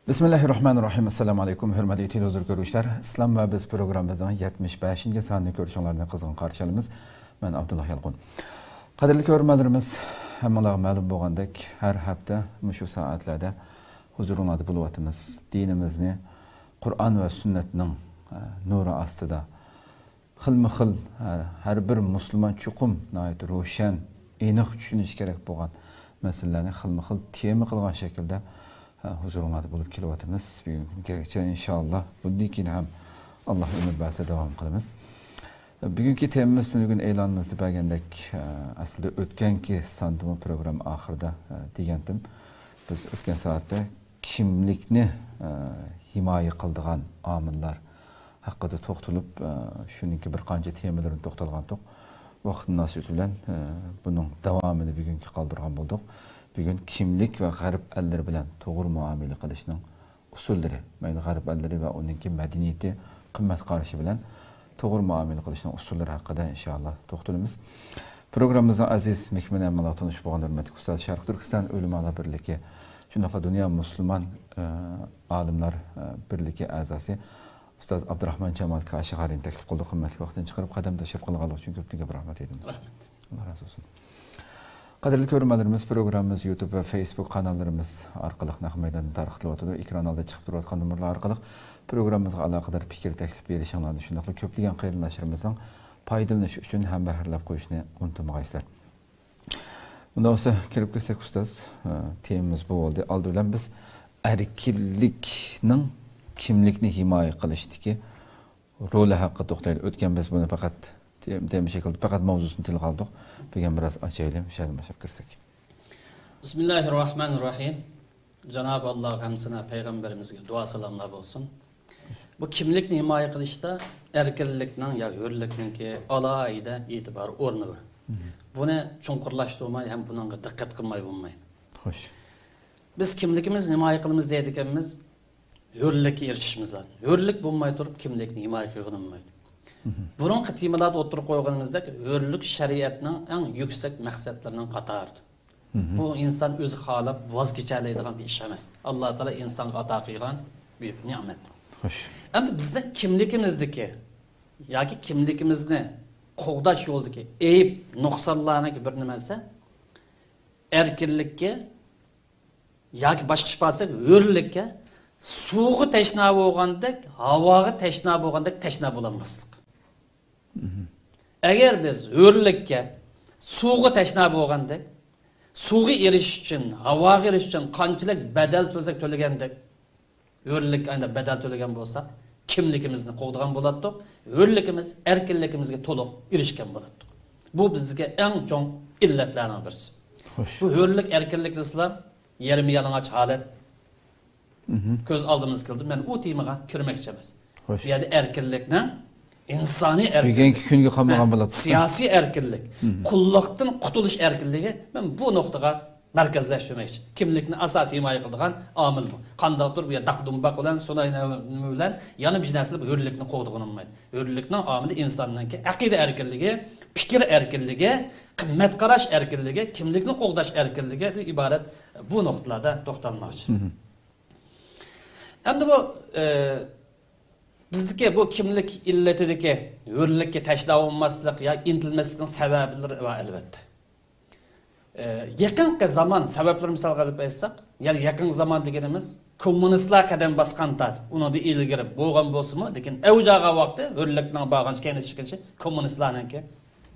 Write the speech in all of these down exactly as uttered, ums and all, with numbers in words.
بىسمىللاھىررەھمانىررەھىم. ئەسسالامۇئەلەيكۇم، ھۆرمەتلىك تېلېۋىزور كۆرگۈچىلەر. ئىسلام ۋە بىز پروگراممىمىزنىڭ يەتمىش بەشىنچى سانىنى كۆرۈشۈڭلارنى قىزغىن قارشى ئالىمىز. مەن ئابدۇللا يالقۇن. قەدىرلىك كۆرۈرمەنلىرىمىز، ھەممىڭلارغا مەلۇم بولغاندەك، ھەر ھەپتە مۇشۇ سائەتلەردە ھۇزۇرۇڭلاردا بولۇۋاتىمىز. دىنىمىزنى قۇرئان ۋە سۈننەتنىڭ، ئە، نۇرى ئاستىدا خىلمۇ خىل، ھە، ھەر بىر مۇسۇلمان چوقۇم ناھايىتى روشەن، ئېنىق چۈشىنىشى كېرەك بولغان مەسىلىلەرنى خىلمۇ خىل تېما قىلغان شەكىلدە، ھە، ھۇزۇرۇڭلاردا بولۇپ كېلىۋاتىمىز. بۈگۈنكىگىچە ئىنشاللا بۇندىن كېيىن ھەم ئاللا ئۆمۈر بەرسە داۋام قىلىمىز. بۈگۈنكى تېمىمىز تۈنۈگۈن ئېلانىمىزدا بەرگەندەك، ئە، ئەسلىدە ئۆتكەنكى ساندىمۇ پروگرامما ئاخىرىدا، ئە، دېگەنتىم، بىز ئۆتكەن سائەتتە كىملىكنى، ئە، ھىمايە قىلىدىغان ئامىللار ھەققىدە توختىلىپ، ئە، شۇنىڭكى بىر قانچە تېمىلىرىنى توختالغانتۇق. ۋاقىت مۇناسىۋىتى بىلەن، ئە، بۇنىڭ داۋامىنى بۈگۈنگە قالدۇرغان بولدۇق. بۈگۈن كىملىك ۋە غەرب ئەللىرى بىلەن توغرا مۇئامىلە قىلىشنىڭ ئۇسۇللىرى، مەيلى غەرب ئەللىرى ۋە ئۇنىڭكى مەدەنىيىتى، قىممەت قارىشى بىلەن توغرا مۇئامىلە قىلىشنىڭ ئۇسۇللىرى ھەققىدە ئىنشاللا توختىلىمىز. پروگراممىمىزنىڭ ئەزىز مېھمىنى ھەممىڭلار تونۇش بولغان ھۆرمەتلىك ئۇستاز، شەرقىي تۈركىستان ئۆلىمالار بىرلىكى، شۇنداقلا دۇنيا مۇسۇلمان، ئە، ئالىملار، ئە، بىرلىكى ئەزاسى ئۇستاز ئابدۇراخمان جامال كاشىغارىنى تەكلىپ قىلدۇق. ھۆرمەتلىك ۋاقتىنى چىقىرىپ، قەدەم تەشرىپ قىلغانلىقى ئۈچۈن كۆپتىن كۆپ رەھمەت ئېيتىمىز. رەھمەت. ئاللا رازى بولسۇن. قەدىرلىك كۆرۈرمەنلىرىمىز، پروگراممىمىز يۇتۇب ۋە فېيسبۇك قاناللىرىمىز ئارقىلىق نەق مەيداندا تارقىتىلىۋاتىدۇ. ئېكران ئالدىدا چىقىپ تۇرۇۋاتقان نومۇرلار ئارقىلىق پروگراممىمىزغا ئالاقىدار پىكىر، تەكلىپ بېرىشىڭلارنى، شۇنداقلا كۆپلىگەن قېرىنداشلىرىمىزنىڭ پايدىلىنىشى ئۈچۈن ھەمبەھىرلەپ قويۇشنى ئۇنتۇمىغايسىلەر. ئۇنداق بولسا كىرىپ كەتسەك ئۇستاز، ئە، تېمىمىز بۇ بولدى. ئالدى بىلەن بىز ئەركىنلىكنىڭ كىملىكنى ھىمايە قىلىشتىكى رولى ھەققىدە توختايلى. ئۆتكەن بىز بۇنى پەقەت تېم-، تېما شەكلىدە پەقەت ماۋزۇسىنى تىلغا ئالدۇق. بۈگۈن بىراز ئاچايلى، مۇشۇ يەردىن باشلاپ كىرسەك. بىسمىللاھىررەھمانىررەھىم. جانابى ئاللاغا ھەمدۇ سانا، پەيغەمبىرىمىزگە دۇئا سالاملار بولسۇن. بۇ كىملىكنى ھىمايە قىلىشتا ئەركىنلىكنىڭ يا ھۆرلۈكنىڭكى ئالاھىدە ئېتىبار ئورنى بار. مم. بۇنى چوڭقۇرلاشتۇرماي ھەم بۇنىڭغا دىققەت قىلماي بولمايدۇ. خوش. بىز كىملىكىمىزنى ھىمايە قىلىمىز دەيدىكەنمىز، ھۆرلۈككە ئېرىشىشىمىز لازىم. ھۆرلۈك بولماي تۇرۇپ، كىملىكنى ھىمايە قىلغىلى بولمايدۇ. مم. بۇرۇنقى تېمىلاردا ئوتتۇرىغا قويغىنىمىزدەك، ھۆرلۈك شەرىئەتنىڭ ئەڭ يۈكسەك مەقسەتلىرىنىڭ قاتارىدا. مم. بۇ ئىنسان ئۆزى خالاپ ۋاز كېچەلەيدىغان بىر ئىش ئەمەس. ئاللا تائالا ئىنسانغا ئاتا قىلغان بۈيۈك نېمەت. خوش. ئەمدى بىزنىڭ كىملىكىمىزدىكى ياكى كىملىكىمىزنى قوغداش يولىدىكى ئەيىب، نۇقسانلارنىڭكى بىرى نېمە دېسە، ئەركىنلىككە ياكى باشقىچە ئىپادىلىسەك، ھۆرلۈككە، سۇغا تەشنا بولغاندەك، ھاۋاغا تەشنا بولغاندەك تەشنا بولالماسلىق. مم. ئەگەر بىز ھۆرلۈككە، سۇغا تەشنا بولغاندەك، سۇغا ئېرىشىش ئۈچۈن، ھاۋاغا ئېرىشىش ئۈچۈن قانچىلىك بەدەل تۆلىسەك تۆلىگەندەك، ھۆرلۈككە ئايلاپ بەدەل تۆلىگەن بولساق، كىملىكىمىزنى قوغدىغان بولاتتۇق، ھۆرلۈكىمىز، ئەركىنلىكىمىزگە تولۇق ئېرىشكەن بولاتتۇق. بۇ بىزگە ئەڭ چوڭ ئىللەتلەرنىڭ بىرسى. خوش. بۇ ھۆرلۈك، ئەركىنلىك دېسىلا، يېرىم يالىڭاچ ھالەت، مم، كۆز ئالدىمىزغا كېلىدۇ. مەن ئۇ تېمىغا كىرمەكچى ئەمەس. خوش. بۇ يەردە ئەركىنلىكنىڭ، ئىنسانىي ئەركىنلىك، بۈگۈنكى كۈنگە قالمىغان، ھە، بولاتتى. سىياسىي ئەركىنلىك، مم، قۇللۇقتىن قۇتۇلۇش ئەركىنلىكى، مەن بۇ نۇقتىغا مەركەزلەشتۈرمەكچى. كىملىكنى ئاساسىي ھىمايە قىلىدىغان ئامىل بۇ. قانداقتۇر بۇ يەردە داق-دۇمباق بىلەن، سۇناي بىلەن، يەنە بىر نەرسىلەر بۇ ھۆرلۈكنى قوغدىغىلى بولمايدۇ. ھۆرلۈكنىڭ ئامىلى ئىنساننىڭكى ئەقىدە ئەركىنلىكى، پىكىر ئەركىنلىكى، قىممەت قاراش ئەركىنلىكى، كىملىكنى قوغداش ئەركىنلىكىدىن ئىبارەت بۇ نۇقتىلاردا توختالماقچى. مم. ئەمدى بۇ، ئە، بىزدىكى بۇ كىملىك ئىللىتىدىكى ھۆرلۈككە تەشنا بولماسلىق يا ئىنتىلمەسلىكنىڭ سەۋەبلىرى بار، ئەلۋەتتە. ئە، يېقىنقى زامان سەۋەبلىرى مىسالغا ئېلىپ ئېيتساق، يەنى يېقىنقى زامان دېگىنىمىز كوممۇنىستلار قەدەم باسقان تارتىپ، ئۇنىڭدىن ئىلگىرى بولغان بولسىمۇ، لېكىن ئەۋج ئالغان ۋاقتى، ھۆرلۈكنىڭ بارغانچە كەينىگە چېكىنىشى كوممۇنىستلارنىڭكى،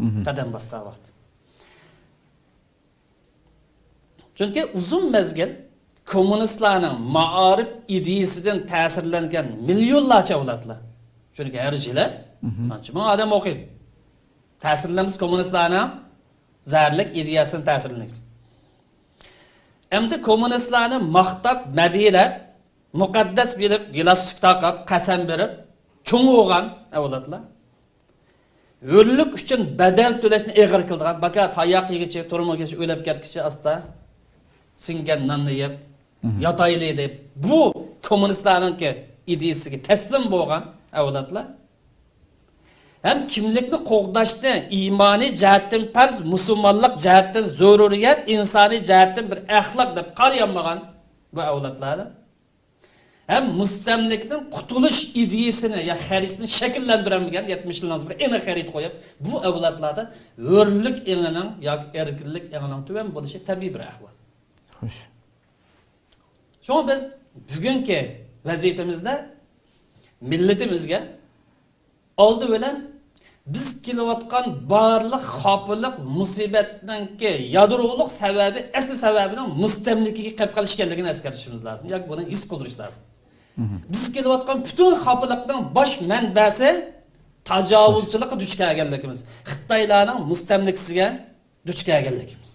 مم، قەدەم باسقان ۋاقتى. چۈنكى ئۇزۇن مەزگىل كوممۇنىستلارنىڭ مائارىپ ئىدىيىسىدىن تەسىرلەنگەن مىليونلارچە ئەۋلادلار. چۈنكى ھەر يىلى، مم، قانچە مىڭ ئادەم ئوقۇيدۇ. تەسىرلەنمىسە كوممۇنىستلارنىڭ زەھەرلىك ئىدىيەسىدىن تەسىرلىنىدۇ. ئەمدى كوممۇنىستلارنى ماختاپ، مەدھىيەلەپ، مۇقەددەس بىلىپ، گىلاستۇك تاقاپ، قەسەم بېرىپ، چوڭ بولغان ئەۋلادلار ھۆرلۈك ئۈچۈن بەدەل تۆلەشنى ئېغىر كېلىدىغان، باكا تاياق يېگۈچى، تۇرما يېگۈچى، ئۆلۈپ كەتكۈچە ئاستا سىڭگەن ناننى يەپ، مم، ياتايلى دەپ، بۇ كوممۇنىستلارنىڭكى ئىدىيىسىگە تەسلىم بولغان ئەۋلادلار ھەم كىملىكنى قوغداشنى ئىمانىي جەھەتتىن پەرز، مۇسۇلمانلىق جەھەتتىن زۆرۈرىيەت، ئىنسانىي جەھەتتىن بىر ئەخلاق دەپ قارىيالمىغان بۇ ئەۋلادلار ھەم مۇستەملىكىدىن قۇتۇلۇش ئىدىيىسىنى يا خەرىتىسىنى شەكىللەندۈرەلمىگەن، يەتمىش يىلنىڭ ئىچىدە ئېنىق خەرىتە قويۇپ، بۇ ئەۋلادلاردا ھۆرلۈك ئېڭىنىڭ ياكى ئەركىنلىك ئېڭىنىڭ تۆۋەن بولۇشى تەبىئىي بىر ئەھۋال. خوش. شۇڭا بىز بۈگۈنكى ۋەزىيىتىمىزدە مىللىتىمىزگە ئالدى بىلەن بىز كېلىۋاتقان بارلىق خاپىلىق، مۇسىبەتنىڭكى يادرولۇق سەۋەبى، ئەسلى سەۋەبىنىڭ مۇستەملىكىگە قېلىپ قېلىش ئىكەنلىكىنى ئەسكەرتىشىمىز لازىم ياكى بۇنى ھېس قىلدۇرۇش لازىم. بىز كېلىۋاتقان پۈتۈن خاپىلىقنىڭ باش مەنبەسى تاجاۋۇزچىلىققا دۇچ كەلگەنلىكىمىز، خىتايلارنىڭ مۇستەملىكىسىگە دۇچ كەلگەنلىكىمىز.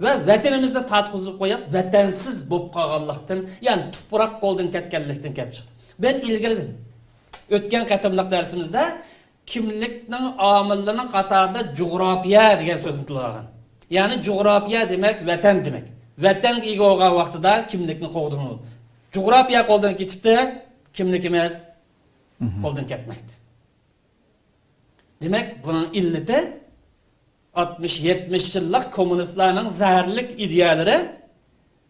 ۋە ۋەتىنىمىزنى تارتقۇزۇپ قويۇپ، ۋەتەنسىز بولۇپ قالغانلىقتىن، يەنى تۇپراق قولدىن كەتكەنلىكتىن كەپ چىقتى. مەن ئىلگىرى ئۆتكەن قېتىملىق دەرسىمىزدە كىملىكنىڭ ئامىللىرىنىڭ قاتارىدا جۇغراپىيە دېگەن سۆزنى تىلغا ئالغان. يەنى جۇغراپىيە دېمەك ۋەتەن دېمەك. ۋەتەنگە ئىگە بولغان ۋاقتىدا كىملىكنى قوغدىغىلى بولىدۇ. جۇغراپىيە قولدىن كېتىپتۇ، كىملىكىمىز قولدىن كەتمەكتە. دېمەك، بۇنىڭ ئىللىتى ئاتمىش، يەتمىش يىللىق كوممۇنىستلارنىڭ زەھەرلىك ئىدىيەلىرى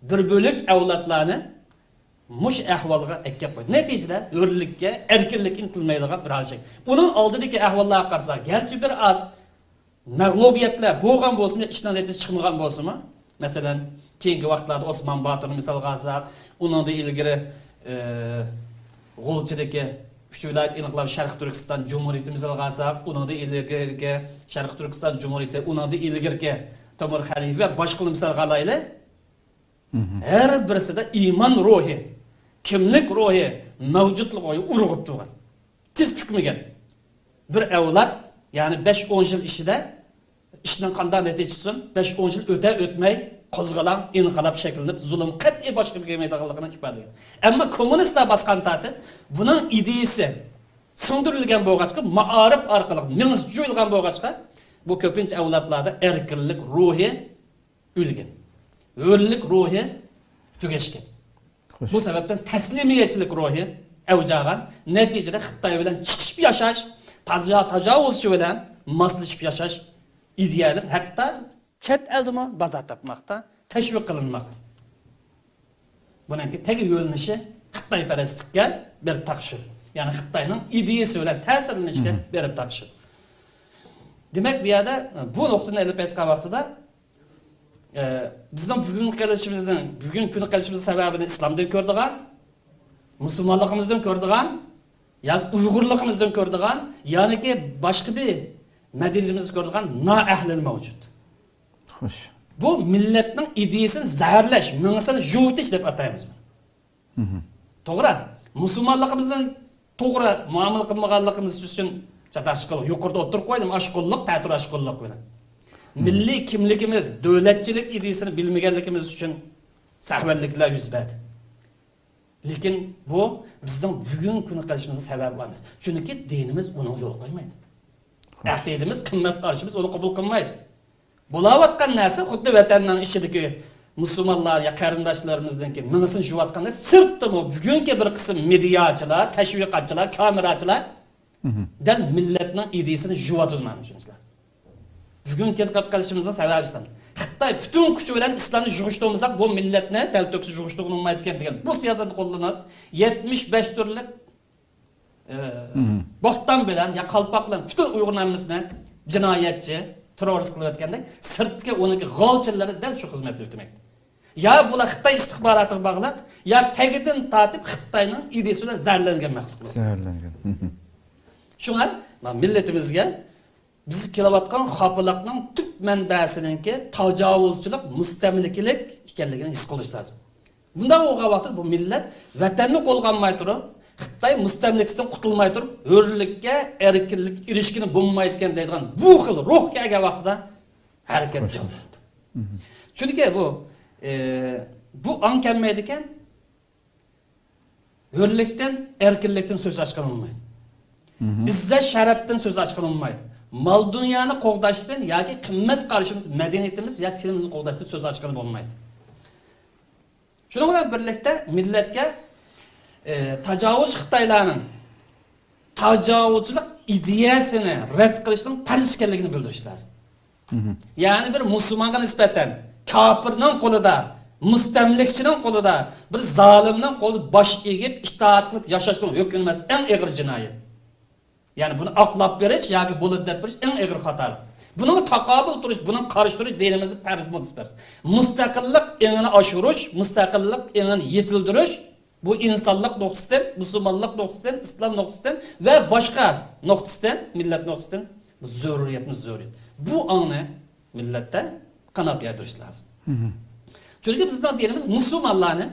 بىر بۆلەك ئەۋلادلارنى مۇشۇ ئەھۋالغا ئەكەپ قويدى. نەتىجىدە ھۆرلۈككە، ئەركىنلىككە ئىنتىلمايدىغان بىر ھال شەكىل. ئۇنىڭ ئالدىدىكى ئەھۋاللارغا قارىساق، گەرچە بىر ئاز مەغلۇبىيەتلەر بولغان بولسىمۇ، ئىشنىڭ نەتىجىسى چىقمىغان بولسىمۇ، مەسىلەن، كېيىنكى ۋاقىتلاردا ئوسمان باتۇرنى مىسالغا ئالساق، ئۇنىڭدىن ئىلگىرى، ئى، غۇلجىدىكى ئۈچ ۋىلايەت ئىنقىلابى شەرقىي تۈركىستان جۇمھۇرىيىتى مىسالغا ئالساق، ئۇنىڭدىن ئىلگىرىكى شەرقىي تۈركىستان جۇمھۇرىيىتى، ئۇنىڭدىن ئىلگىرىكى تۆمۈر خەلىپە ۋە باشقىلارنى مىسالغا ئالايلى. ھەر بىرسىدە ئىمان روھى، كىملىك روھى، مەۋجۇتلۇق روھى ئۇرغۇپ تۇرغان. تىز پۈكمىگەن. بىر ئەۋلاد، يەنى بەش ئون يىل ئىچىدە ئىشنىڭ قانداق نەتىجىسى بولسۇن، بەش ئون يىل ئۆتە ئۆتمەي قوزغىلاڭ، ئىنقىلاب شەكىللىنىپ، زۇلۇم قەتئىي باشقا بىرگە كەلمەيدىغانلىقىنى ئىپادىلىگەن. ئەمما كوممۇنىستلار باسقان تارتىپ، بۇنىڭ ئىدىيىسى سىڭدۈرۈلگەن بولغاچقا، مائارىپ ئارقىلىق مېڭىسى جۇيۇلغان بولغاچقا، بۇ كۆپىنچە ئەۋلادلاردا ئەركىنلىك روھى ئۆلگەن. ھۆرلۈك روھى تۈگەشكەن. بۇ سەۋەبتىن تەسلىمىيەتچىلىك روھى ئەۋج ئالغان. نەتىجىدە خىتاي بىلەن چىقىشىپ ياشاش، تاجا-، تاجاۋۇزچى بىلەن ماسلىشىپ ياشاش ئىدىيەلىرى ھەتتا چەت ئەلدىمۇ بازار تاپماقتا، تەشۋىق قىلىنماقتا. بۇنىڭكى تەگى يۆنىلىشى خىتايپەرەسلىككە بېرىپ تاقىشىدۇ. يەنى خىتاينىڭ ئىدىيىسى بىلەن تەسىرلىنىشكە بېرىپ تاقىشىدۇ. دېمەك، بۇ يەردە بۇ نۇقتىنى ئېلىپ ئېيتقان ۋاقتىدا، ئە، بىزنىڭ بۈگۈن قېلىشىمىزنىڭ، بۈگۈن كۈنى قېلىشىمىزنىڭ سەۋەبىنى ئىسلامدىن كۆرىدىغان، مۇسۇلمانلىقىمىزدىن كۆرىدىغان، ياكى ئۇيغۇرلۇقىمىزدىن كۆرىدىغان، يانىكى باشقا بىر مەدەنىيىتىمىزدىن كۆرىدىغان نائەھلىلەر مەۋجۇت. خوش. بۇ مىللەتنىڭ ئىدىيىسىنى زەھەرلەش، مېڭىسىنى يۇۋۇتۇش دەپ ئاتايمىز بۇنى. توغرا، مۇسۇلمانلىقىمىزدىن توغرا مۇئامىلە قىلمىغانلىقىمىز ئۈچۈن چاتاق چىقىرىپ يۇقىرىدا ئوتتۇرىغا قويدۇم، ئاشقۇنلۇق، تەتۈر ئاشقۇنلۇق بىلەن. مىللىي كىملىكىمىز، دۆلەتچىلىك ئىدىيىسىنى بىلمىگەنلىكىمىز ئۈچۈن سەھۋەنلىكلەر يۈز بەردى. لېكىن بۇ بىزنىڭ بۈگۈن كۈنى قېلىشىمىزنىڭ سەۋەبى ئەمەس. چۈنكى دىنىمىز ئۇنىڭغا يول قويمايدۇ. ئەقىدىمىز، قىممەت قارىشىمىز ئۇنى قوبۇل قىلمايدۇ. بولاۋاتقان نەرسە خۇددى ۋەتەننىڭ ئىچىدىكى مۇسۇلمانلار يا قېرىنداشلىرىمىزنىڭكى مېڭىسىنى يۇۋاتقاندەك، سىرتتىمۇ بۈگۈنكى بىر قىسىم مېدىياچىلار، تەشۋىقاتچىلار، كامېراچىلار دەل مىللەتنىڭ ئىدىيىسىنى يۇۋاتىدۇ، مانا شۇنچىلار. بۈگۈنكى قېلىپ قېلىشىمىزنىڭ سەۋەبى ئىسلام. خىتاي پۈتۈن كۈچى بىلەن ئىسلامنى يۇغۇشتۇرمىساق، بۇ مىللەتنى تەلتۆكۈسى يۇغۇشتۇرغىلى بولمايدىكەن دېگەن بۇ سىياسەتنى قوللىنىپ، يەتمىش بەش تۈرلۈك، ئى، بوھتان بىلەن يا قالپاق بىلەن پۈتۈن ئۇيغۇر ئاممىسىنى جىنايەتچى، تېررورىست قىلىۋەتكەندەك، سىرتتىكى ئۇنىڭكى غالچىلىرى دەل شۇ خىزمەتنى ئۆتىمەكتە. يا بۇلار خىتاي ئىستىخباراتىغا باغلىق، يا تەگىدىن تارتىپ خىتاينىڭ ئىدىيىسى بىلەن زەھەرلەنگەن مەخلۇقلار. زەھەرلەنگەن. شۇڭا مىللىتىمىزگە بىز كېلىۋاتقان خاپىلىقنىڭ تۈپ مەنبەسىنىڭكى تاجاۋۇزچىلىق، مۇستەملىكىلىك ئىكەنلىكىنى ھېس قىلىش لازىم. بۇنداق بولغان ۋاقىتتا بۇ مىللەت ۋەتەننى قوغدىغان بولماي تۇرۇپ، خىتاي مۇستەملىكىسىدىن قۇتۇلماي تۇرۇپ، ھۆرلۈككە، ئەركىنلىككە ئېرىشكىلى بولمايدىكەن دەيدىغان بۇ خىل روھ كەلگەن ۋاقتىدا ھەرىكەت جانلىنىدۇ. چۈنكى بۇ، ئى، بۇ ئاڭ كەلمەيدىكەن، ھۆرلۈكتىن، ئەركىنلىكتىن سۆز ئاچقىلى بولمايدۇ. ئىززەت شەرەپتىن سۆز ئاچقىلى بولمايدۇ. مال دۇنيانى قوغداشتىن ياكى قىممەت قارىشىمىز، مەدەنىيىتىمىز ياكى تىلىمىزنى قوغداشتىن سۆز ئاچقىلى بولمايدۇ. شۇنىڭ بىلەن بىرلىكتە مىللەتكە، ئى، تاجاۋۇزچى خىتايلارنىڭ تاجاۋۇزچىلىق ئىدىيەسىنى رەت قىلىشنىڭ پەرز ئىكەنلىكىنى بىلدۈرۈش لازىم. يەنى بىر مۇسۇلمانغا نىسبەتەن كاپىرنىڭ قولىدا مۇستەملىكىچىنىڭ قولىدا، بىر زالىمنىڭ قولىدا باش ئېگىپ، ئىتائەت قىلىپ ياشاشنىڭ ھۆكمى ئەمەس، ئەڭ ئېغىر جىنايەت. يەنى بۇنى ئاقلاپ بېرىش ياكى بولىدۇ دەپ بېرىش ئەڭ ئېغىر خاتالىق. بۇنىڭغا تاقابىل تۇرۇش، بۇنىڭغا قارشى تۇرۇش دىنىمىزدا پەرز مۇتەسسىپەر. مۇستەقىللىق ئېڭىنى ئاشۇرۇش، مۇستەقىللىق ئېڭىنى يېتىلدۈرۈش، بۇ ئىنسانلىق نۇقتىسىدىن، مۇسۇلمانلىق نۇقتىسىدىن، ئىسلام نۇقتىسىدىن ۋە باشقا نۇقتىسىدىن، مىللەت نۇقتىسىدىن بۇ زۆرۈرىيەتمۇ زۆرۈرىيەت. بۇ ئاڭنى مىللەتتە قانات يايدۇرۇش لازىم. چۈنكى بىزنىڭ دىنىمىز مۇسۇلمانلارنى،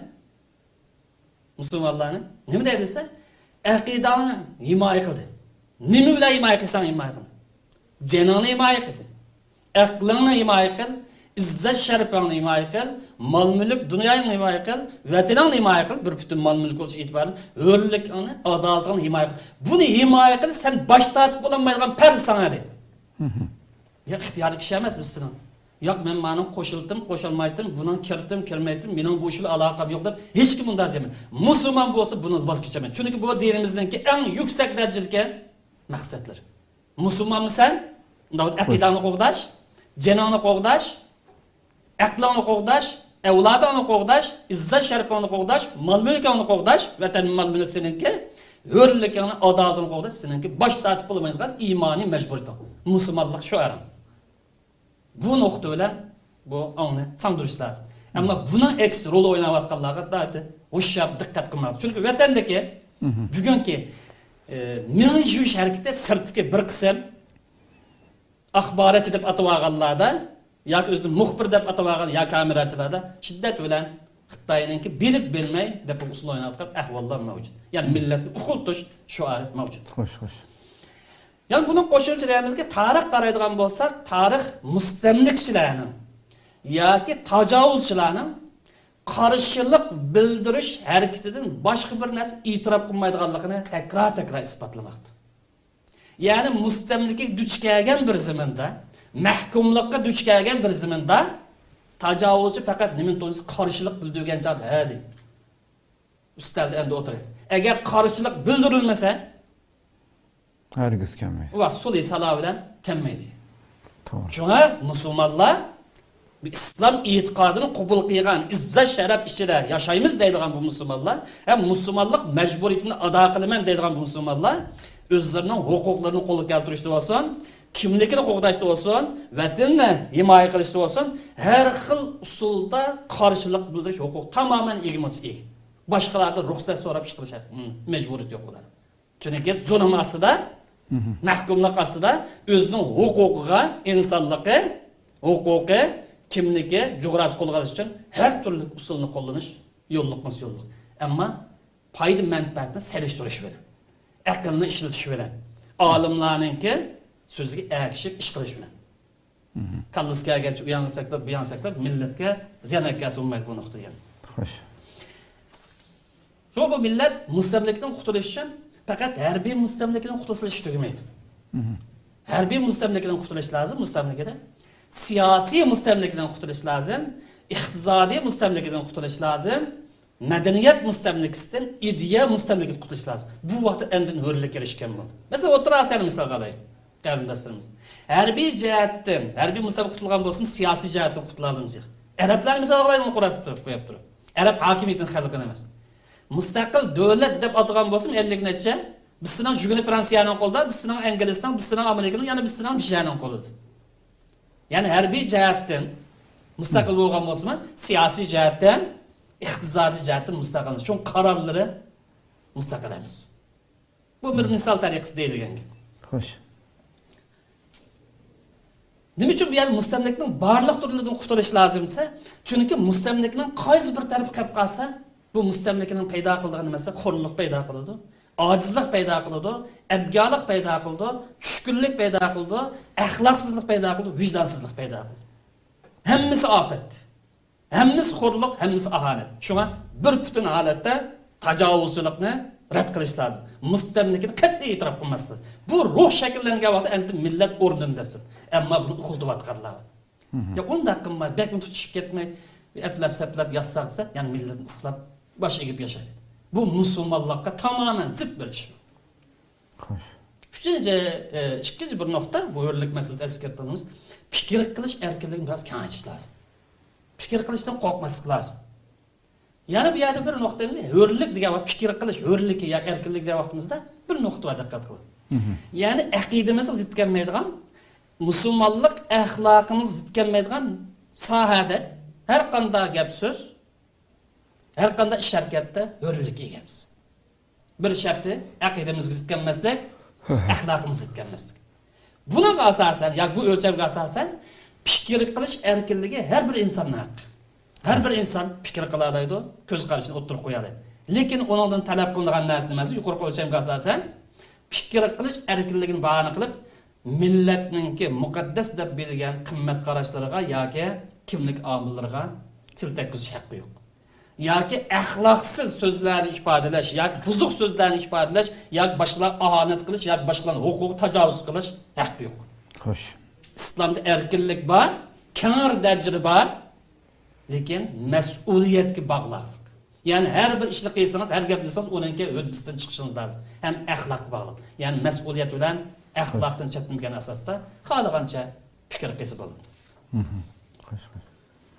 مۇسۇلمانلارنى نېمە دەيدۇ دېسە، ئەقىدەڭنى ھىمايە قىلدى. نېمە بىلەن ھىمايە قىلساڭ ھىمايە قىل. جېنىڭنى ھىمايە قىلدى. ئەقلىڭنى ھىمايە قىل، ئىززەت شەرىپىڭنى ھىمايە قىل، مال مۈلۈك دۇنياڭنى ھىمايە قىل، ۋەتىنىڭنى ھىمايە قىل، بىر پۈتۈن مال مۈلۈك بولۇش ئېتىبارى بىلەن ھۆرلۈكۈڭنى، ئادالىتىڭنى ھىمايە قىل. بۇنى ھىمايە قىلىش سەن باش تارتىپ بولالمايدىغان پەرز ساڭا دەيدۇ. يا ئىختىيارلىق كىشى ئەمەسمىز سېنىڭ. ياق، مەن مانىڭ قوشۇلدىم، قوشۇلمايتتىم، بۇنىڭ كىردىم، كىرمەيتتىم، مېنىڭ بۇ ئىش بىلەن ئالاقەم يوق دەپ ھېچكىم مۇنداق دېمەيدۇ. مۇسۇلمان بولسا بۇنى ۋاز كېچەلمەيدۇ. چۈنكى بۇ دىنىمىزنىڭكى ئەڭ يۈكسەك دەرىجىدىكى مەقسەتلىرى. مۇسۇلمانمۇ سەن؟ ئەقىدەڭنى قوغداش، جېنىڭنى قوغداش، ئەقلىڭنى قوغداش، ئەۋلادىڭنى قوغداش، ئىززەت شەرىپىڭنى قوغداش، مال مۈلكىڭنى قوغداش، ۋەتەن مال مۈلۈك سېنىڭكى، ھۆرلۈكۈڭنى، ئادالىتىڭنى قوغداش سېنىڭكى باش تارتىپ بولمايدىغان ئىمانىي مەجبۇرىيىتىڭ. مۇسۇلمانلىق شوئارىڭىز. بۇ نۇقتا بىلەن بۇ ئاڭنى سىڭدۈرۈش لازىم. ئەمما بۇنىڭ ئەكسى رول ئويناۋاتقانلارغا ناھايىتى ھوشيار دىققەت قىلماق. چۈنكى ۋەتەندىكى بۈگۈنكى، ئە، مېڭە يۇيۇش ھەرىكىتى سىرتتىكى بىر قىسىم ئاخباراتچى دەپ ئاتىۋالغانلاردا ياكى ئۆزىنى مۇخبىر دەپ ئاتىۋالغان يا كامېراچىلاردا شىددەت بىلەن خىتاينىڭكى بىلىپ بىلمەي دەپ ئۇسۇل ئويناۋاتقان ئەھۋاللار مەۋجۇت. يەنى مىللەتنى ئۇخلىتىش شوئارى مەۋجۇت. خوش، خوش. يەنى بۇنىڭ قوشۇمچە دەيمىزكى، تارىخ قارايدىغان بولساق، تارىخ مۇستەملىكىچىلەرنىڭ ياكى تاجاۋۇزچىلارنىڭ قارشىلىق بىلدۈرۈش ھەرىكىتىدىن باشقا بىر نەرسە ئېتىراپ قىلمايدىغانلىقىنى تەكرار-تەكرار ئىسپاتلىماقتا. يەنى مۇستەملىكىگە دۇچ كەلگەن بىر زېمىندا، مەھكۇملۇققا دۇچ كەلگەن بىر زېمىندا تاجاۋۇزچى پەقەت نېمىنى تونۇسا، قارشىلىق بىلدۈرگەن چاغدا ھە دەيدۇ. ئۈستەلدە ئەمدى ئولتۇرۇۋېتىپ. ئەگەر قارشىلىق بىلدۈرۈلمىسە، ھەرگىز كەلمەيدۇ. ۋە سۇلھى سالا بىلەن كەلمەيدۇ. توغرا. شۇڭا مۇسۇلمانلار بۇ ئىسلام ئېتىقادىنى قوبۇل قىلغان، ئىززەت شەرەپ ئىچىدە ياشايمىز دەيدىغان بۇ مۇسۇلمانلار ھەم مۇسۇلمانلىق مەجبۇرىيىتىنى ئادا قىلىمەن دەيدىغان بۇ مۇسۇلمانلار ئۆزلىرىنىڭ ھوقۇقلىرىنى قولغا كەلتۈرۈشتە بولسۇن، كىملىكىنى قوغداشتا بولسۇن، ۋەتىنىنى ھىمايە قىلىشتا بولسۇن، ھەر خىل ئۇسۇلدا قارشىلىق بىلدۈرۈش ھوقۇقى تامامەن ئىگە بولسا ئىگە. باشقىلاردىن رۇخسەت سوراپ ئىش قىلىش ھەق-، مەجبۇرىيىتى يوق بۇلار. چۈنكى زۇلۇم ئاستىدا، مەھكۇملۇق ئاستىدا ئۆزىنىڭ ھوقۇقىغا، ئىنسانلىقى، ھوقۇقى، كىملىكى، جۇغراپىيە قولغا ئېلىش ئۈچۈن ھەر تۈرلۈك ئۇسۇلنى قوللىنىش يوللۇقمىسى يوللۇق. ئەمما پايدا مەنپەئەتنى سېلىشتۇرۇش بىلەن، ئەقىلنى ئىشلىتىش بىلەن، ئالىملارنىڭكى سۆزىگە ئەگىشىپ ئىش قىلىش بىلەن. كاللىسى كەلگەنچە ئۇ يانغا سەكرەپ، بۇ يانغا سەكرەپ، مىللەتكە زىيان ئەتكەزسە بولمايدۇ بۇ نۇقتا يەنە. خوش. شۇڭا بۇ مىللەت مۇستەملىكىدىن قۇتۇلۇش ئۈچۈن پەقەت ھەربىي مۇستەملىكىدىن قۇتۇلسا ئىش تۈگىمەيدۇ. ھەربىي مۇستەملىكىدىن قۇتۇلۇش لازىم، مۇستەملىكىدىن. سىياسىي مۇستەملىكىدىن قۇتۇلۇش لازىم، ئىقتىسادىي مۇستەملىكىدىن قۇتۇلۇش لازىم، مەدەنىيەت مۇستەملىكىسىدىن ئىدىيە مۇستەملىكىسىگە قۇتۇلۇش لازىم. بۇ ۋاقىتتا ئاندىن ھۆرلۈككە ئېرىشكەن بولدى. مەسىلەن، ئوتتۇرا ئاسىيانى مىسالغا ئالايلى، قېرىنداشلىرىمىز. ھەربىي جەھەتتىن، ھەربىي مۇستەملىكە قۇتۇلغان بولسىمۇ، سىياسىي جەھەتتىن قۇتۇلالمىسا. ئەرەبلەرنى مىسالغا ئالايلى، قويۇپ تۇرۇپ، قويۇپ تۇرۇپ. ئەرەب ھاكىمىيىتىنىڭ خەلقىنى ئەمەس. مۇستەقىل دۆلەت دەپ ئاتىغان بولسىمۇ، ئەللىك نەچچە، بىز سېنىڭ جۈگۈنى فرانسىيەنىڭ قولىدا، بىز سېنىڭ ئەنگلىستان، بىز سېنىڭ ئامېرىكىنىڭ، يەنە بىز سېنىڭ بىشەنىڭ قولىدا. يەنى ھەربىي جەھەتتىن مۇستەقىل بولغان بولسىمۇ، سىياسىي جەھەتتىن، ئىقتىسادىي جەھەتتىن مۇستەقىل. شۇڭا قارارلىرى مۇستەقىل ئەمەس. بۇ بىر مىسال تەرىقىسى دېيىلگەن گەپ. خوش. نېمە ئۈچۈن بۇ يەردە مۇستەملىكىنىڭ بارلىق تۈرلىرىدىن قۇتۇلۇش لازىم دېسە، چۈنكى مۇستەملىكىنىڭ قايسى بىر تەرىپى قېلىپ قالسا، بۇ مۇستەملىكىنىڭ پەيدا قىلىدىغان نېمىسى خورلۇق پەيدا قىلىدۇ، ئاجىزلىق پەيدا قىلىدۇ، ئەبگالىق پەيدا قىلىدۇ، چۈشكۈنلۈك پەيدا قىلىدۇ، ئەخلاقسىزلىق پەيدا قىلىدۇ، ۋىجدانسىزلىق پەيدا قىلىدۇ. ھەممىسى ئاپەت. ھەممىسى خورلۇق، ھەممىسى ئاھانەت. شۇڭا بىر پۈتۈن ھالەتتە تاجاۋۇزچىلىقنى رەت قىلىش لازىم. مۇستەملىكىنى قەتئىي ئېتىراپ قىلماسلىق. بۇ روھ شەكىللەنگەن ۋاقىتتا ئەمدى مىللەت ئورنىدىن دەسسۇن. ئەمما بۇنى ئۇخلىتىۋاتقانلار بار. يا ئۇنداق قىلماي، بەكمۇ تۇتۇشۇپ كەتمەي، ئەپلەپ-سەپلەپ ياتساق دېسە، يەنە مىللەتنى ئۇخلاپ، باش ئېگىپ ياشايدۇ. بۇ مۇسۇلمانلىققا تامامەن زىت بىر ئىش. خوش. ئۈچىنچى، ئى، ئىككىنچى بىر نۇقتا، بۇ ھۆرلۈك مەسىلىسىدە ئەسكەرتىۋاتىمىز. پىكىر قىلىش ئەركىنلىكىنى بىراز كېڭەيتىش لازىم. پىكىر قىلىشتىن قورقماسلىق لازىم. يەنە بۇ يەردە بىر نۇقتىمىز، ھۆرلۈك دېگەن ۋاقىت، پىكىر قىلىش ھۆرلۈكى ياكى ئەركىنلىك دېگەن ۋاقتىمىزدا بىر نۇقتا بار، دىققەت قىلىڭ. يەنى ئەقىدىمىزگە زىت كەلمەيدىغان، مۇسۇلمانلىق ئەخلاقىمىزغا زىت كەلمەيدىغان ساھەدە ھەر قانداق گەپ سۆز، ھەر قانداق ئىش ھەرىكەتتە ھۆرلۈككە ئىگىمىز. بىر شەرتى، ئەقىدىمىزگە زىت كەلمەسلىك، ئەخلاقىمىزغا زىت كەلمەسلىك. بۇنىڭغا ئاساسەن ياكى بۇ ئۆلچەمگە ئاساسەن پىكىر قىلىش ئەركىنلىكى ھەر بىر ئىنساننىڭ ھەققى. ھەر بىر ئىنسان پىكىر قىلالايدۇ، كۆز قارىشىنى ئوتتۇرىغا قويالايدۇ. لېكىن ئۇنىڭدىن تەلەپ قىلىنىدىغان نەرسە نېمە دېسە، يۇقىرىقى ئۆلچەمگە ئاساسەن پىكىر قىلىش ئەركىنلىكىنى باھانە قىلىپ، مىللەتنىڭكى مۇقەددەس دەپ بىلگەن قىممەت قاراشلىرىغا ياكى كىملىك ئامىللىرىغا تىل تەگكۈزۈش ھەققى يوق. ياكى ئەخلاقسىز سۆزلەرنى ئىپادىلەش، ياكى بۇزۇق سۆزلەرنى ئىپادىلەش، ياكى باشقىلارغا ئاھانەت قىلىش، ياكى باشقىلارنىڭ ھوقۇقىغا تاجاۋۇز قىلىش ھەققى يوق. خوش. ئىسلامدا ئەركىنلىك بار، كەڭ دەرىجىدە بار، لېكىن مەسئۇلىيەتكە باغلىق. يەنى ھەر بىر ئىشنى قىلسىڭىز، ھەر گەپنى قىلسىڭىز، ئۇنىڭكى ھۆددىسىدىن چىقىشىڭىز لازىم. ھەم ئەخلاققا باغلىق. يەنى مەسئۇلىيەت بىلەن ئەخلاقتىن چەتنىمىگەن ئاساستا خالىغانچە پىكىر قىلسا بولىدۇ. خوش، خوش.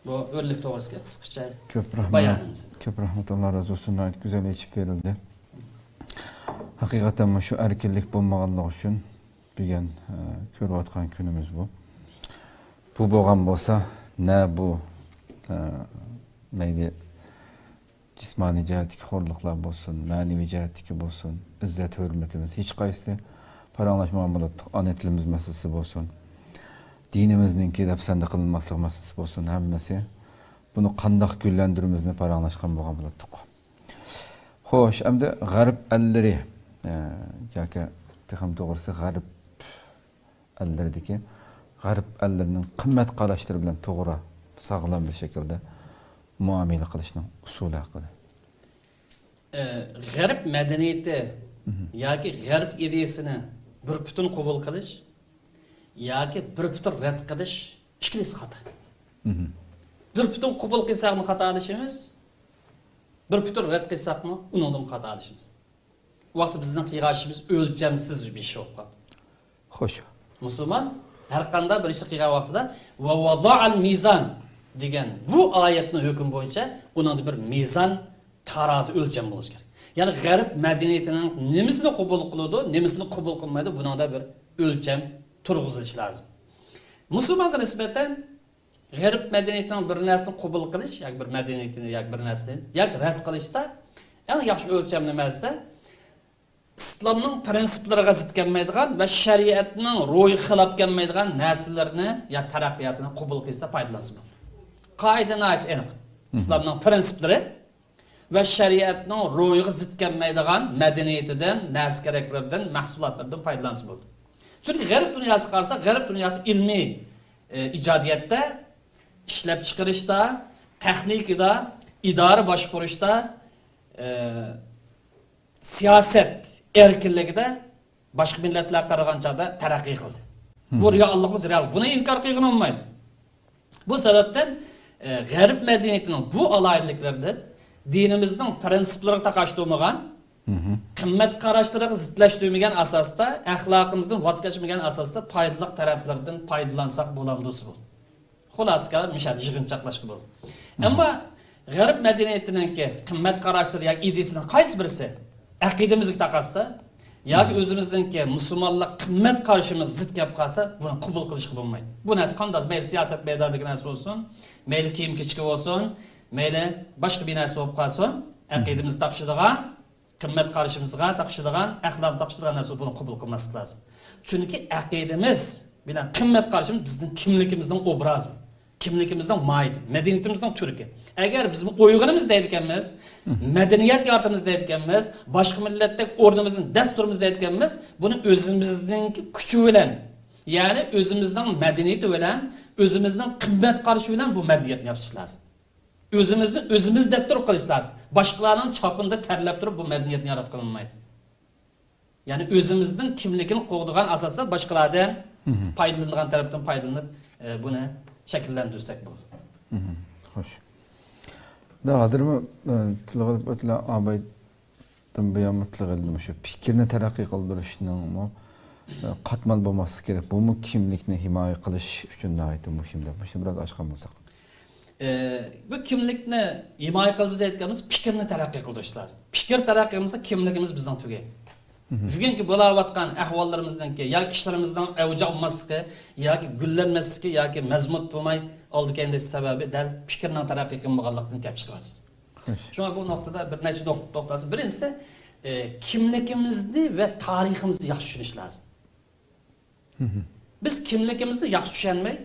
بۇ ئۆرلۈك توغرىسىدىكى قىسقىچە كۆپ رەھمەت. بايانىمىز. كۆپ رەھمەت، ئاللا رازى بولسۇن، ناھايىتى گۈزەل ئېچىپ بېرىلدى. ھەقىقەتەن مۇشۇ ئەركىنلىك بولمىغانلىقى ئۈچۈن بۈگۈن، ئە، كۆرۈۋاتقان كۈنىمىز بۇ. بۇ بولغان بولسا، نە بۇ، ئە، مەيلى جىسمانىي جەھەتتىكى خورلۇقلار بولسۇن، مەنىۋى جەھەتتىكى بولسۇن، ئىززەت-ھۆرمىتىمىز ھېچقايسىسى پاراڭلاشمىغان بولاتتۇق. ئانا تىلىمىز مەسىلىسى بولسۇن، دىنىمىزنىڭكى دەپسەندە قىلىنماسلىقى مەسىلىسى بولسۇن، ھەممىسى بۇنى قانداق گۈللەندۈرىمىزنى پاراڭلاشقان بولغان بولاتتۇق. خوش، ئەمدى غەرب ئەللىرى، ئە، ياكى تېخىمۇ توغرىسى غەرب ئەللىرىدىكى غەرب ئەللىرىنىڭ قىممەت قاراشلىرى بىلەن توغرا، ساغلام بىر شەكىلدە مۇئامىلە قىلىشنىڭ ئۇسۇلى ھەققىدە. ئە، غەرب مەدەنىيىتى ياكى غەرب ئىدىيىسىنى بىر پۈتۈن قوبۇل قىلىش ياكى بىر پۈتۈن رەت قىلىش ئىككىلىسى خاتا. بىر پۈتۈن قوبۇل قىلساقمۇ خاتالىشىمىز، بىر پۈتۈن رەت قىلساقمۇ ئۇنىڭدىنمۇ خاتالىشىمىز. بۇ ۋاقىتتا بىزنىڭ قىلغان ئىشىمىز ئۆلچەمسىز بىر ئىش بولۇپ قالدى. خوش. مۇسۇلمان ھەر قانداق بىر ئىشنى قىلغان ۋاقتىدا «ۋە ۋەزەئەل مىزان» دېگەن بۇ ئايەتنىڭ ھۆكمى بويىچە ئۇنىڭدا بىر مىزان، تارازا، ئۆلچەم بولۇشى كېرەك. يەنى غەرب مەدەنىيىتىنىڭ نېمىسىنى قوبۇل قىلىدۇ، نېمىسىنى قوبۇل قىلمايدۇ، بۇنىڭدا بىر ئۆلچەم تۇرغۇزۇلۇشى لازىم. مۇسۇلمانغا نىسبەتەن غەرب مەدەنىيىتىنىڭ بىر نەرسىنى قوبۇل قىلىش ياكى بىر مەدەنىيىتىنى ياكى بىر نەرسىنى ياكى رەت قىلىشتا ئەڭ ياخشى ئۆلچەم نېمە دېسە، ئىسلامنىڭ پىرىنسىپلىرىغا زىت كەلمەيدىغان ۋە شەرىئەتنىڭ روھىغا خىلاپ كەلمەيدىغان نەرسىلەرنى يا تەرەققىياتىنى قوبۇل قىلسا پايدىلانسا بولىدۇ. قائىدە ناھايىتى ئېنىق. ئىسلامنىڭ پىرىنسىپلىرى ۋە شەرىئەتنىڭ روھىغا زىت كەلمەيدىغان مەدەنىيىتىدىن، نەرسە-كېرەكلىرىدىن، مەھسۇلاتلىرىدىن پايدىلانسا بولىدۇ. چۈنكى غەرب دۇنياسىغا قارىساق، غەرب دۇنياسى ئىلمىي، ئە، ئىجادىيەتتە، ئىشلەپچىقىرىشتا، تېخنىكىدا، ئىدارە باشقۇرۇشتا، ئە، سىياسەت ئەركىنلىكىدە باشقا مىللەتلەرگە قارىغان چاغدا تەرەققىي قىلدى. بۇ رېئاللىقىمىز رېئال. بۇنى ئىنكار قىلغىلى بولمايدۇ. بۇ سەۋەبتىن، ئە، غەرب مەدەنىيىتىنىڭ بۇ ئالاھىدىلىكلىرىدىن دىنىمىزنىڭ پىرىنسىپلىرىغا تاقاش تۇرمىغان، قىممەت قاراشلىرىغا زىتلەشتۈرمىگەن ئاساستا، ئەخلاقىمىزدىن ۋاز كەچمىگەن ئاساستا پايدىلىق تەرەپلىرىدىن پايدىلانساق بولامدۇ دېسە بولىدۇ. خۇلاسە كەلگەندە مۇشۇ يەردە يىغىنچاقلاشقا بولىدۇ. ئەمما غەرب مەدەنىيىتىنىڭكى قىممەت قاراشلىرى ياكى ئىدىيىسىنىڭ قايسى بىرسى ئەقىدىمىزگە تاقاشسا ياكى ئۆزىمىزنىڭكى مۇسۇلمانلىق قىممەت قارىشىمىز زىت كەپ قالسا، بۇنى قوبۇل قىلىشقا بولمايدۇ. بۇ نەرسە قانداق، مەيلى سىياسەت مەيدانىدىكى نەرسە بولسۇن، مەيلى كىيىم-كېچىكى بولسۇن، مەيلى باشقا بىر نەرسە بولۇپ قالسۇن، ئەقىدىمىزگە تاقىشىدىغان، قىممەت قارىشىمىزغا تاقىشىدىغان، ئەخلاققا تاقىشىدىغان نەرسە، بۇنى قوبۇل قىلماسلىق لازىم. چۈنكى ئەقىدىمىز بىلەن قىممەت قارىشىمىز بىزنىڭ كىملىكىمىزنىڭ ئوبرازى، كىملىكىمىزنىڭ ماھىيىتى، مەدەنىيىتىمىزنىڭ تۈركى. ئەگەر بىز ئويغىنىمىز دەيدىكەنمىز، مەدەنىيەت يارىتىمىز دەيدىكەنمىز، باشقا مىللەتتەك ئورنىمىزنى، دەستۇرىمىزنى دەيدىكەنمىز، بۇنى ئۆزىمىزنىڭكى كۈچى بىلەن، يەنى ئۆزىمىزنىڭ مەدەنىيىتى بىلەن، ئۆزىمىزنىڭ قىممەت قارىشى بىلەن بۇ مەدەنىيەتنى يارىتىش لازىم. ئۆزىمىزنى ئۆزىمىز دەپ تۇرۇپ قىلىش لازىم. باشقىلارنىڭ چاپىنىدا تەرلەپ تۇرۇپ بۇ مەدەنىيەتنى ياراتقىلى بولمايدۇ. يەنى ئۆزىمىزنىڭ كىملىكىنى قوغدىغان ئاساستا باشقىلاردىن پايدىلىنىدىغان تەرەپتىن پايدىلىنىپ، ئە، بۇنى شەكىللەندۈرسەك بولىدۇ. خوش. دا ھازىرمۇ، ئە، تىلغا ئېلىپ ئۆتۈلگەن ئاباي دىن بۇيان مۇتلەق ئىلىم شۇ پىكىرنى تەرەققىي قىلدۇرۇشنىڭمۇ، ئە، قاتمال بولماسلىقى كېرەك. بۇمۇ كىملىكنى ھىمايە قىلىش ئۈچۈن ناھايىتى مۇھىم دەپ، مۇشۇنى بىراز ئاچقان بولساق. ئى، بۇ كىملىكنى ھىمايە قىلىپ بىز ئېيتقىنىمىز پىكىرنى تەرەققىي قىلدۇرۇش لازىم. پىكىر تەرەققىي قىلمىسا، كىملىكىمىز بىزنىڭ تۈگەي. بۈگۈنكى بولاۋاتقان ئەھۋاللىرىمىزنىڭكى ياكى ئىشلىرىمىزنىڭ ئەۋج ئالماسلىقى ياكى گۈللەنمەسلىكى ياكى مەزمۇت بولماي ئالدى كەينىدە سەۋەبى دەل پىكىرنىڭ تەرەققىي قىلمىغانلىقتىن كەپ چىقىۋاتىدۇ. شۇڭا بۇ نۇقتىدا بىر نەچچە نۇقتا توختالسا، بىرىنچىسى، ئى، كىملىكىمىزنى ۋە تارىخىمىزنى ياخشى چۈشىنىش لازىم. بىز كىملىكىمىزنى ياخشى چۈشەنمەي،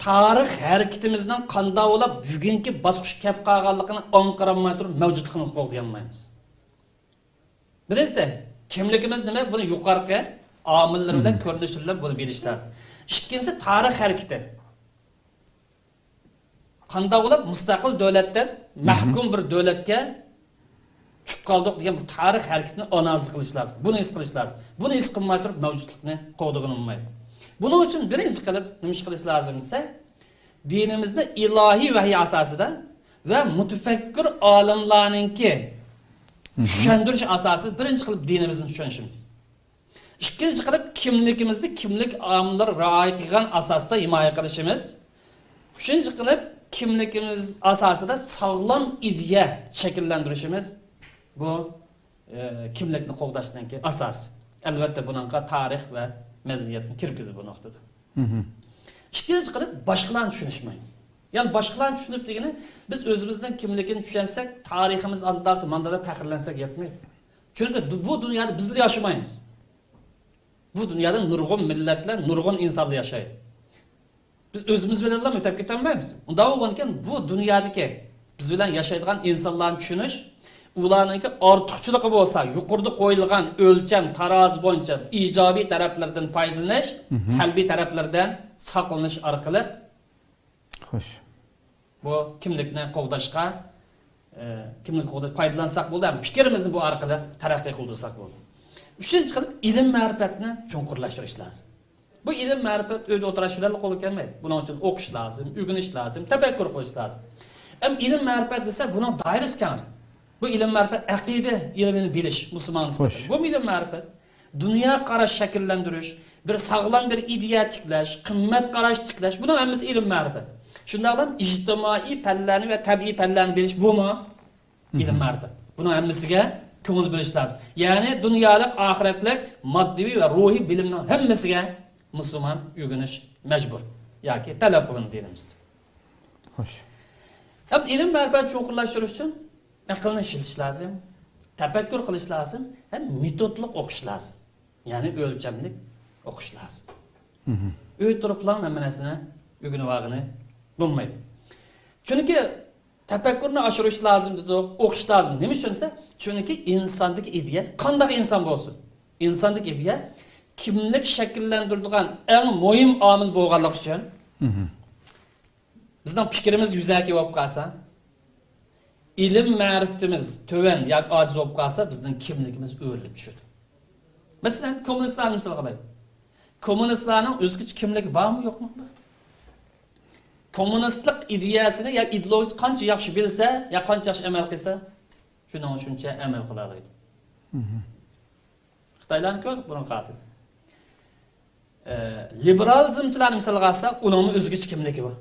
تارىخ ھەرىكىتىمىزنىڭ قانداق بولۇپ بۈگۈنكى باسقۇچقا كەپ قالغانلىقىنى ئاڭقىرالمايتۇرۇپ مەۋجۇتلۇقىمىزنى قوغدىيالمايمىز. بىرىنچىسى، كىملىكىمىز نېمە؟ بۇنى يۇقىرىقى ئامىللىرى بىلەن، كۆرۈنۈشلىرى بىلەن بۇنى بىلىش لازىم. ئىككىنچىسى، تارىخ ھەرىكىتى. قانداق بولۇپ مۇستەقىل دۆلەتتىن مەھكۇم بىر دۆلەتكە چۈشۈپ قالدۇق دېگەن بۇ تارىخ ھەرىكىتىنى ئانالىز قىلىش لازىم. بۇنى ھېس قىلىش لازىم. بۇنى ھېس قىلماي تۇرۇپ مەۋجۇتلۇقنى قوغدىغىلى بولمايدۇ. بۇنىڭ ئۈچۈن بىرىنچى قىلىپ نېمە ئىش قىلىش لازىم دېسە، دىنىمىزدە ئىلاھىي ۋەھىي ئاساسىدا ۋە مۇتەپەككۇر ئالىملارنىڭكى چۈشەندۈرۈش ئاساسىدا بىرىنچى قىلىپ دىنىمىزنى چۈشىنىشىمىز. ئىككىنچى قىلىپ، كىملىكىمىزنى كىملىك ئامىللىرى رىئايە قىلغان ئاساستا ھىمايە قىلىشىمىز. ئۈچىنچى قىلىپ، كىملىكىمىز ئاساسىدا ساغلام ئىدىيە شەكىللەندۈرۈشىمىز. بۇ، ئى، كىملىكنى قوغداشنىڭكى ئاساسى. ئەلۋەتتە، بۇنىڭغا تارىخ ۋە مەدەنىيەتنى كىرگۈزىدۇ بۇ نۇقتىدا. ئىككىنچى قىلىپ، باشقىلارنى چۈشىنىش مۇھىم. يەنى باشقىلارنى چۈشىنىپ دېگىنى، بىز ئۆزىمىزنىڭ كىملىكىنى چۈشەنسەك، تارىخىمىز ئانداقتا ماندالا پەخىرلەنسەك يەتمەيدۇ. چۈنكى بۇ دۇنيادا بىزلا ياشىمايمىز. بۇ دۇنيادا نۇرغۇن مىللەتلەر، نۇرغۇن ئىنسانلار ياشايدۇ. بىز ئۆزىمىز بىلەنلا ئۆتەپ كېتەلمەيمىز. ئۇنداق بولغانىكەن، بۇ دۇنيادىكى بىز بىلەن ياشايدىغان ئىنسانلارنى چۈشىنىش، ئۇلارنىڭكى ئارتۇقچىلىقى بولسا، يۇقىرىدا قويۇلغان ئۆلچەم، تارازى بويىچە ئىجابىي تەرەپلىرىدىن پايدىلىنىش، سەلبىي تەرەپلىرىدىن ساقلىنىش ئارقىلىق خوش. بۇ كىملىكنى قوغداشقا، ئە، كىملىكنى قوغداش پايدىلانساق بولدى، ھەم پىكرىمىزنى بۇ ئارقىلىق تەرەققىي قىلدۇرساق بولدى. ئۈچىنچى قىلىپ، ئىلىم مەرىپەتنى چوڭقۇرلاشتۇرۇش لازىم. بۇ ئىلىم مەرىپەت ئۆيدە ئولتۇرۇش بىلەن قولغا كەلمەيدۇ. بۇنىڭ ئۈچۈن ئوقۇش لازىم، ئۆگىنىش لازىم، تەپەككۇر قىلىش لازىم. ئەم ئىلىم مەرىپەت دېسە، بۇنىڭ دائىرىسى كەڭرى. بۇ ئىلىم مەرىپەت ئەقىدە ئىلمىنى بىلىش، مۇسۇلمان نىسبەتەن. بۇمۇ ئىلىم مەرىپەت. دۇنيا قاراش شەكىللەندۈرۈش، بىر ساغلام بىر ئىدىيە تىكلەش، قىممەت قاراش تىكلەش، بۇنىڭ ھەممىسى ئىلىم مەرىپەت. شۇنداقلا ئىجتىمائىي پەنلەرنى ۋە تەبىئىي پەنلەرنى بىلىش، بۇمۇ ئىلىم مەرىپەت. بۇنىڭ ھەممىسىگە كۆڭۈل بۆلۈش لازىم. يەنى دۇنيالىق، ئاخىرەتلىك، ماددىي ۋە روھىي بىلىمنىڭ ھەممىسىگە مۇسۇلمان ئۆگىنىش مەجبۇر ياكى تەلەپ قىلىنىدۇ دىنىمىزدە. خوش. ھەم ئىلىم مەرىپەت چوڭقۇرلاشتۇرۇش ئۈچۈن ئەقىلنى ئىشلىتىش لازىم، تەپەككۇر قىلىش لازىم ھەم مېتودلۇق ئوقۇش لازىم. يەنى ئۆلچەملىك ئوقۇش لازىم. ئۆيدە تۇرۇپلا ھەممە نەرسىنى ئۆگىنىۋالغىلى بولمايدۇ. چۈنكى تەپەككۇرنى ئاشۇرۇش لازىم دېدۇق، ئوقۇش لازىم. نېمە ئۈچۈن دېسە، چۈنكى ئىنساندىكى ئىدىيە، قانداق ئىنسان بولسۇن، ئىنساندىكى ئىدىيە كىملىك شەكىللەندۈرىدىغان ئەڭ مۇھىم ئامىل بولغانلىقى ئۈچۈن، بىزنىڭ پىكرىمىز يۈزەكى بولۇپ قالسا، ئىلىم مەرىپىتىمىز تۆۋەن ياكى ئاجىز بولۇپ قالسا، بىزنىڭ كىملىكىمىز ئۆرۈلۈپ چۈشىدۇ. مەسىلەن، كوممۇنىستلارنى مىسالغا ئالايلى. كوممۇنىستلارنىڭ ئۆزگىچە كىملىكى بارمۇ، يوقمۇ؟ كوممۇنىستلىق ئىدىيەسىنى يا ئىدېئولوگىيىسى قانچە ياخشى بىلسە، يا قانچە ياخشى ئەمەل قىلسا، شۇنىڭ شۇنچە ئەمەل قىلالايدۇ. خىتايلارنى كۆردۇق بۇرۇنقى ھالىتىدە. ئە، لىبېرالىزمچىلارنى مىسالغا ئالساق، ئۇنىڭمۇ ئۆزگىچە كىملىكى بار.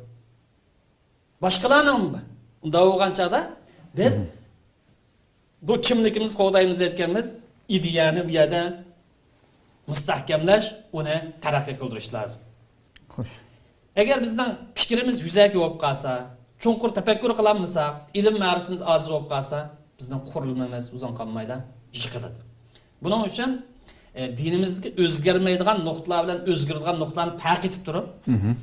باشقىلارنىڭمۇ بار. ئۇنداق بولغان چاغدا بىز بۇ كىملىكىمىزنى قوغدايمىز دەيدىكەنمىز، ئىدىيەنى بۇ يەردە مۇستەھكەملەش، ئۇنى تەرەققىي قىلدۇرۇش لازىم. خوش. ئەگەر بىزنىڭ پىكرىمىز يۈزەكى بولۇپ قالسا، چوڭقۇر تەپەككۇر قىلالمىساق، ئىلىم مەرىپىتىمىز ئاجىز بولۇپ قالسا، بىزنىڭ قۇرۇلمىمىز ئۇزۇن قالمايلا يىقىلىدۇ. بۇنىڭ ئۈچۈن، ئە، دىنىمىزدىكى ئۆزگەرمەيدىغان نۇقتىلار بىلەن ئۆزگىرىدىغان نۇقتىلارنى پەرق ئېتىپ تۇرۇپ،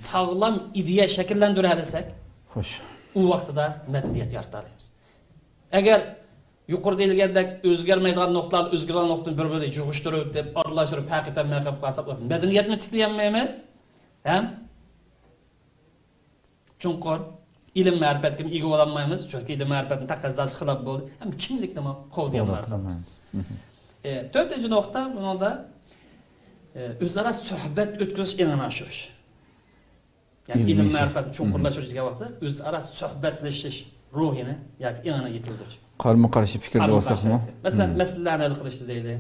ساغلام ئىدىيە شەكىللەندۈرەلىسەك، خوش، ئۇ ۋاقتىدا مەدەنىيەت يارىتالايمىز. ئەگەر يۇقىرىدا دېيىلگەندەك ئۆزگەرمەيدىغان نۇقتىلار، ئۆزگىرىدىغان نۇقتىنى بىر-بىرىگە يىغىشتۇرۇپ، ئارىلاشتۇرۇپ، پەرق ئېتەلمەي قېلىپ قالساق، مەدەنىيەتنى تىكلىيەلمەيمىز ھەم چوڭقۇر ئىلىم مەرىپەتكە ئىگە بولالمايمىز، چۈنكى ئىلىم مەرىپەتنىڭ تەقەززاسى خىلاپ بولدى، ھەم كىملىكنىمۇ قوغدىيالمايمىز. ئە، تۆتىنچى نۇقتا، بۇنىڭدا، ئە، ئۆزئارا سۆھبەت ئۆتكۈزۈش ئېڭىنى ئاشۇرۇش. يەنى ئىلىم مەرىپەتنى چوڭقۇرلاشتۇرۇش دېگەن ۋاقىتتا ئۆزئارا سۆھبەتلىشىش روھىنى ياكى ئېڭىنى يېتىلدۈرۈش. قارىمۇ قارشى پىكىردە بولساقمۇ. مەسىلەن، مەسىلىلەرنى ھەل قىلىشتا دەيلى.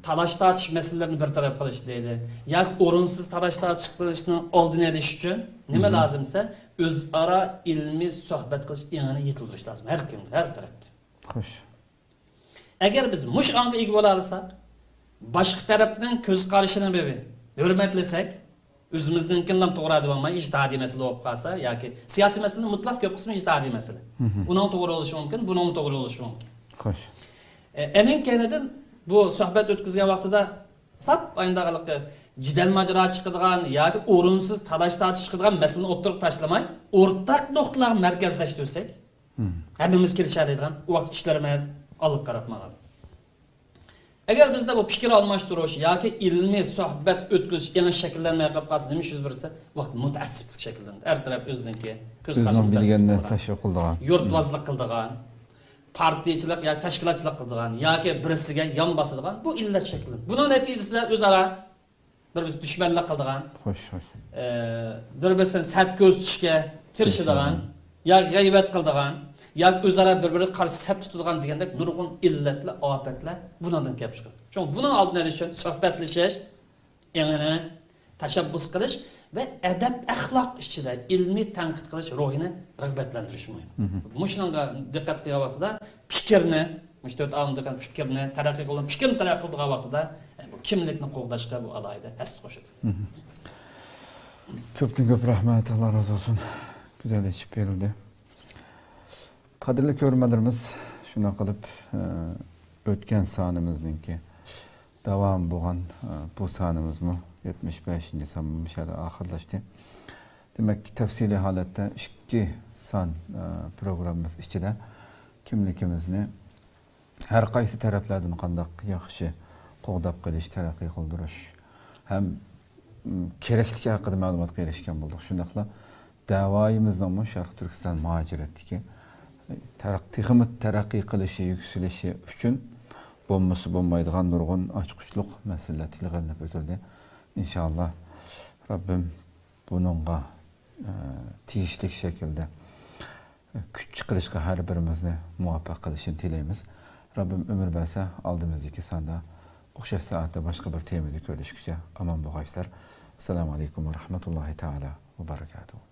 تالاش تارتىش مەسىلىلىرىنى بىر تەرەپ قىلىش دەيلى. ياكى ئورۇنسىز تالاش تارتىش قىلىشنىڭ ئالدىنى ئېلىش ئۈچۈن نېمە لازىمسە، ئۆزئارا ئىلمىي سۆھبەت قىلىش ئېڭىنى يېتىلدۈرۈش لازىم. ھەر كىم، ھەر تەرەپتىن. خوش. ئەگەر بىز مۇشۇ ئاڭغا ئىگە بولالىساق، باشقا تەرەپنىڭ كۆز قارىشىنى بىر ھۆرمەتلىسەك، ئۆزىمىزنىڭكىنىلا توغرا دېيەلمەي، ئىجتىھادىي مەسىلە بولۇپ قالسا ياكى سىياسىي مەسىلىنىڭ مۇتلەق كۆپ قىسمى ئىجتىھادىي مەسىلە. ئۇنىڭ توغرا بولۇشى مۇمكىن، بۇنىڭ توغرا بولۇشى مۇمكىن. خوش. ئە، ئەنىڭ كەينىدىن بۇ سۆھبەت ئۆتكۈزگەن ۋاقتىدا ساپ ئاينداغلىقى جېدەل ماجىرا چىقىدىغان ياكى ئورۇنسىز تالاش تارتىش چىقىدىغان مەسىلىنى ئوتتۇرىغا تاشلىماي، ئورتاق نۇقتىلارغا مەركەزلەشتۈرسەك، ھەممىمىز كېلىشەلەيدىغان ۋاقىت ئىشلىرىمىز ئالغا قاراپ ماڭىدۇ. ئەگەر بىزدە بۇ پىكىر ئالماشتۇرۇش ياكى ئىلمىي سۆھبەت ئۆتكۈزۈش ئېڭى شەكىللەنمەي قېلىپ قالسا، نېمە ئىش يۈز بەرسە، ۋاقىت مۇتەئەسسىپلىك شەكىللىنىدۇ. ھەر تەرەپ ئۆزىنىڭكى كۆز قارىشىنى ئۆزىنىڭ بىلگەننى تەشۋىق قىلىدىغان، يۇرتۋازلىق قىلىدىغان، پارتىيىچىلىك ياكى تەشكىلاتچىلىق قىلىدىغان ياكى بىرسىگە يان باسىدىغان بۇ ئىللەت شەكىللىنىدۇ. بۇنىڭ نەتىجىسىدە ئۆزئارا بىر-بىرسى دۈشمەنلىك قىلىدىغان، خوش، خوش. ئە، بىر-بىرسىنى سەت كۆرسىتىشكە تىرىشىدىغان، تىرىشىدىغان. ياكى غەيۋەت قىلىدىغان، ياكى ئۆزئارا بىر-بىرىگە قارشى سەپ تۇتىدىغان دېگەندەك نۇرغۇن ئىللەتلەر، ئاپەتلەر بۇنىڭدىن كېلىپ چىقىدۇ. شۇڭا بۇنىڭ ئالدىنى ئېلىش ئۈچۈن سۆھبەتلىشىش، ئېڭىنى تەشەببۇس قىلىش ۋە ئەدەپ-ئەخلاق ئىچىدە ئىلمىي تەنقىد قىلىش روھىنى رىغبەتلەندۈرۈش مۇھىم. مۇشۇنىڭغا دىققەت قىلغان ۋاقتىدا پىكىرنى، مۇشۇ تۆت ئامىل دېگەن پىكىرنى تەرەققىي قىلغان، پىكىرنى تەرەققىي قىلىدىغان ۋاقتىدا، ئە، بۇ كىملىكنى قوغداشقا بۇ ئالاھىدە ھەسسە قوشىدۇ. كۆپتىن كۆپ رەھمەت، ئاللا رازى بولسۇن. گۈزەل ئېچىپ بېرىلدى. قەدىرلىك كۆرۈرمەنلىرىمىز، شۇنداق قىلىپ، ئە، ئۆتكەن سانىمىزنىڭكى داۋامى بولغان، ئە، بۇ سانىمىزمۇ، يەتمىش بەشىنچى سان مۇشۇ يەردە ئاخىرلاشتى. دېمەك، تەپسىلىي ھالەتتە ئىككى سان، ئە، پروگراممىمىز ئىچىدە كىملىكىمىزنى ھەر قايسى تەرەپلەردىن قانداق ياخشى قوغداپ قېلىش، تەرەققىي قىلدۇرۇش ھەم، م، كېرەكلىكى ھەققىدە مەلۇماتقا ئېرىشكەن بولدۇق. شۇنداقلا دەۋايىمىزنىڭمۇ شەرقىي تۈركىستان مۇھاجىرەتتىكى تەرەق-، تېخىمۇ تەرەققىي قىلىشى، يۈكسىلىشى ئۈچۈن بولمىسا بولمايدىغان نۇرغۇن ئاچقۇچلۇق مەسىلىلەر تىلغا ئېلىنىپ ئۆتۈلدى. ئىنشائاللا، رەببىم بۇنىڭغا، ئە، تېگىشلىك شەكىلدە كۈچ چىقىرىشقا ھەر بىرىمىزنى مۇۋەپپەق قىلىشىنى تىلەيمىز. رەببىم ئۆمۈر بەرسە، ئالدىمىزدىكى ساندا ئوخشاش سائەتتە باشقا بىر تېمىدا كۆرۈشكىچە ئامان بولغايسىلەر. ئەسسالامۇ ئەلەيكۇم ۋە رەھمەتۇللاھى تائالا ۋە بەرىكاتۇھۇ.